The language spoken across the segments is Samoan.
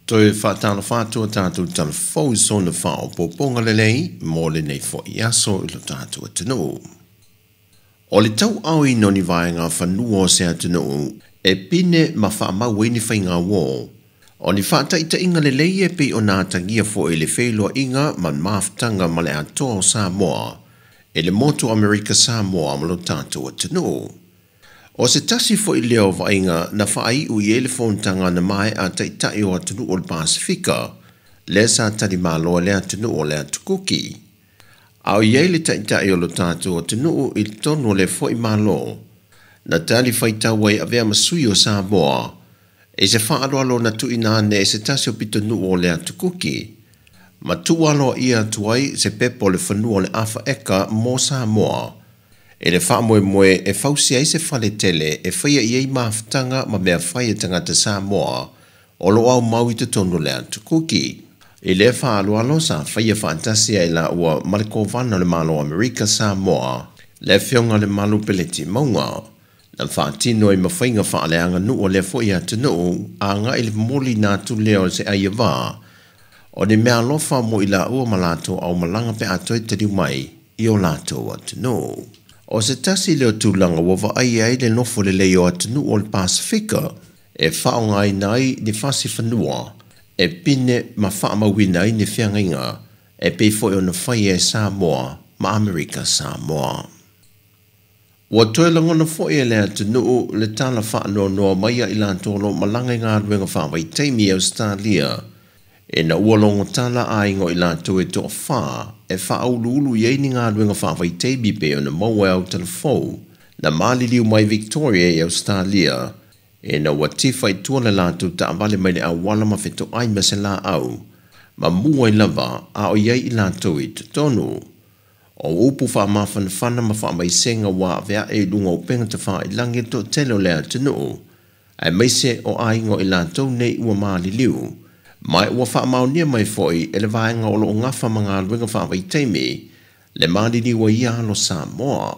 Toe faatalofa atu a tatou talafou i sona faaopoopoga lelei mo lenei foi aso i lo tatou atunuu. O le tauaoina o ni vaega fanua o se atunuu e pine ma faamau ai ni faigauō, o ni faataitaiga lelei e pei ona atagia foi i le feiloaiga ma mafutaga ma le Atoa o Samoa i le motu o Amerika Samoa ma lo tatou atunuu. O se tasi foi lea o vaaiga na faaiu i ai le fonotaga na maea a Taitai o atunuu o le Pasefika, lea sa talimalo e le atunuu o le Atu Kuki. A o i ai le Taitai o lo tatou atunuu i totonu o lea foi Malo, na talifuaitau ai avea ma sui o Samoa i se faaaloalo na tuuina ane e se tasi o pitonuu o le Atu Kuki, ma tuu aloaia atu ai se pepa o le fanua o le afa eka mo Samoa, i le faamoemoe e fausia ai se fale tele e faia i ai mafutaga ma mea fai a tagata Samoa o lo o aumau i totonu o le Atu Kuki. I lea faaaloalo sa faia faatasi ai laua ma le Kovana o le Malo o Amerika Samoa, le Afioga Lemalu Peleti Mauga, na faatino ai ma faiga faaleaganuu a lea foi atunuu agai i le momoliina atu lea o se aiavā o ni meaalofa mo i laua ma latou aumalaga pe a toe taliu mai i o latou atunuu. O se tasi lea o tulaga ua vaaia ai le nofo lelei o atunuu o le Pasefika e faaaogaina ai ni fasi fanua e pine ma faamauina ai ni feagaiga e pei foi ona faia e Samoa ma Amerika Samoa. Ua toe lagona foi e le atunuu le tala faanoanoa mai ia i latou o lo o malaga i galuega faavaitaimi i Ausetalia, ina ua logo tala aiga o i latou e toafa e faauluulu i ai ni galuega faavaitaimi pei ona maua e autalavou na maliliu mai Victoria i Ausetalia, ina ua tifa i tua le latou taavale mai le auala ma fetoai ma se laau, ma mua ai lava a o i ai i latou i totonu. O upu faamafanafana ma faamaisega ua aveae i luga o upega tafailagi i le toatele o le atunuu, aemaise o aiga o i latou nei ua maliliu, ma ua faamaonia mai foi e le vaega o lo o gafa ma galuega faavaitaimi le maliliu a ia alo Samoa.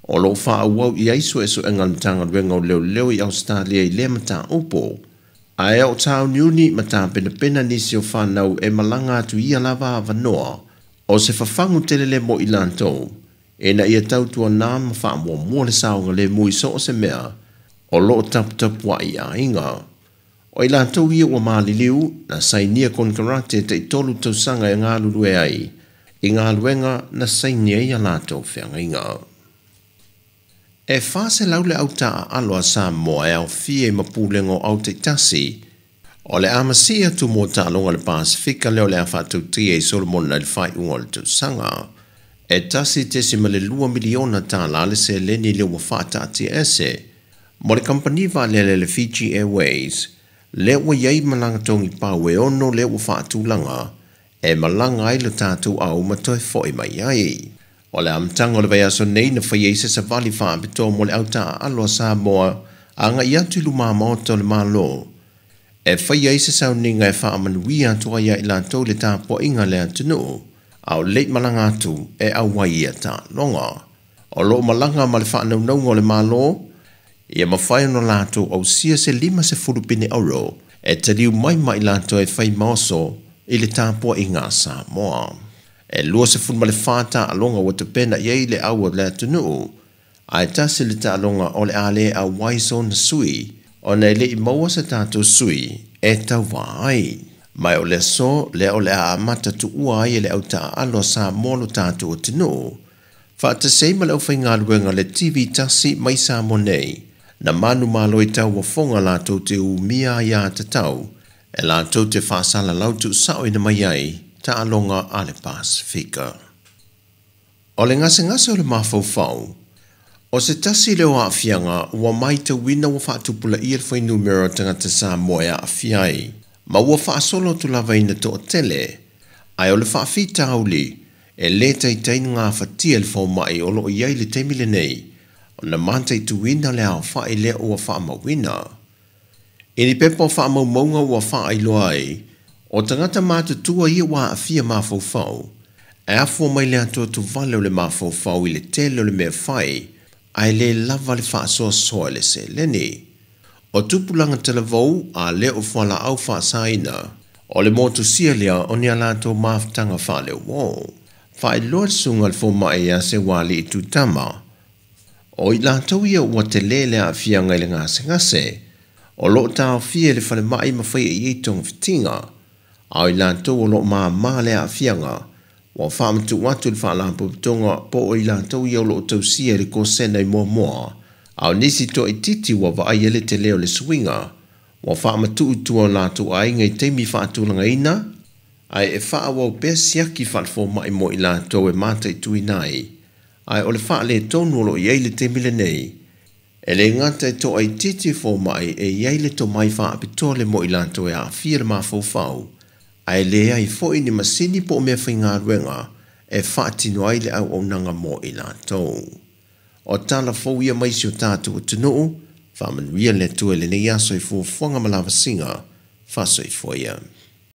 O lo o faaauau i ai suesuega a le Matagaluega o Leoleo i Ausetalia i lea mataupu, ae o tauniuni ma tapenapena nisi o fanau e malaga atu i ia lava avanoa o se fafagu tele lea mo i latou, ina ia tautuana ma faamuamua le saogalemu i so o se mea o lo o taputapuai aiga. O i latou ia ua maliliu, na sainia konekarate e taitolu tausaga e galulue ai i galuega na saini ai a latou feagaiga. E 400 le au taaalo a Samoa e aofia i mapulega o au taitasi, o le a masie atu mo taaloga o le Pasefika lea o le a faatautia i Solomona i le faaiuga o le tausaga. E $1.2 miliona le seleni lea ua faataatiaese mo le kamupani vaalele le Fiji Airways, lea ua i ai malaga togipau e 6 lea ua faatulaga e malaga ai le tatou au ma toe foi mai ai. O le amataga o le vaiaso nei na faia ai se savali faapitoa mo le au taaalo a Samoa agai atu i luma maota o le Malo, e faia ai se sauniga e faamanuia atu ai ia i latou le tapuaiga a le atunuu, a o lei malaga atu e auai ia taaloga. O lo o malaga ma le faanaunauga o le Malo, ia mafai ona latou ausia se 50 pine euro e taliu mai ma i latou e fai maoso i le tapuaiga a Samoa. E 24 taaloga ua tapena i ai le au o le atunuu, ae tasi le taaloga o le a le auai sona sui, ona e le i maua se tatou sui e tauvā ai. Ma o le aso lea o le a amata tuua ai e le au taaalo a Samoa lo tatou atunuu, faatasi ai ma le aufaigaluega le TV tasi mai Samoa nei, na manumalo i tauofoga latou te umia ai tatau e latou te faasalalau tuusaoina mai ai taaloga a le Pasefika. O le gasegase o le mafaufau, o se tasi lea o aafiaga ua matauina ua faatupulaia le fuainumera o tagata Samoa e aafia ai, ma ua faasolo atu lava ina toatele, ae o le faafitauli e lē taitai na gafatia e le fomai o lo o i ai i le taimi lenei, ona mataituina le aofa'i lea ua faamauina. I ni pepa o faamaumauga ua faailoa ai, o tagata matutua ia ua aafia mafaufau, e afua mai le atuatuvale o le mafaufau i le tele o le mea fai, ae lē lava le faasoasoa i le seleni. O tupulaga talavou a le o fualaau faasaina, o le motusia lea o ni a latou mafutaga faaleuō. Faailoa le susuga i le fomai ia Seualii Tutama, o i latou ia ua telē le aafiaga i le gasegase, o lo o taofia i le falemai ma faia i ai togafitiga, a o i latou o lo o māmā le aafiaga, ua faamatuu atu i le Faalapotopotoga po o i latou ia o lo o tausia i le kosena i Moamoa, a o nisi toaitiiti ua vaaia le telē o le suiga, ua faamatuu i tua o latou aiga i taimi faatulagaina, ae e faaauau pea siaki faalefomai mo i latou e mataituina ai, ae o le faaletonu o lo o i ai i le taimi lenei, e le gata e toaitiiti fomai e i ai le tomai faapitoa le mo i latou e aafia le mafaufau, ae leai foi ni masini po o meafaigaluega e faatino ai le auaunaga mo i latou. O tala fou ia mai si o tatou atunuu, faamanuia le Atua i lenei aso i fuafuaga ma lavasiga, faasoifua ia.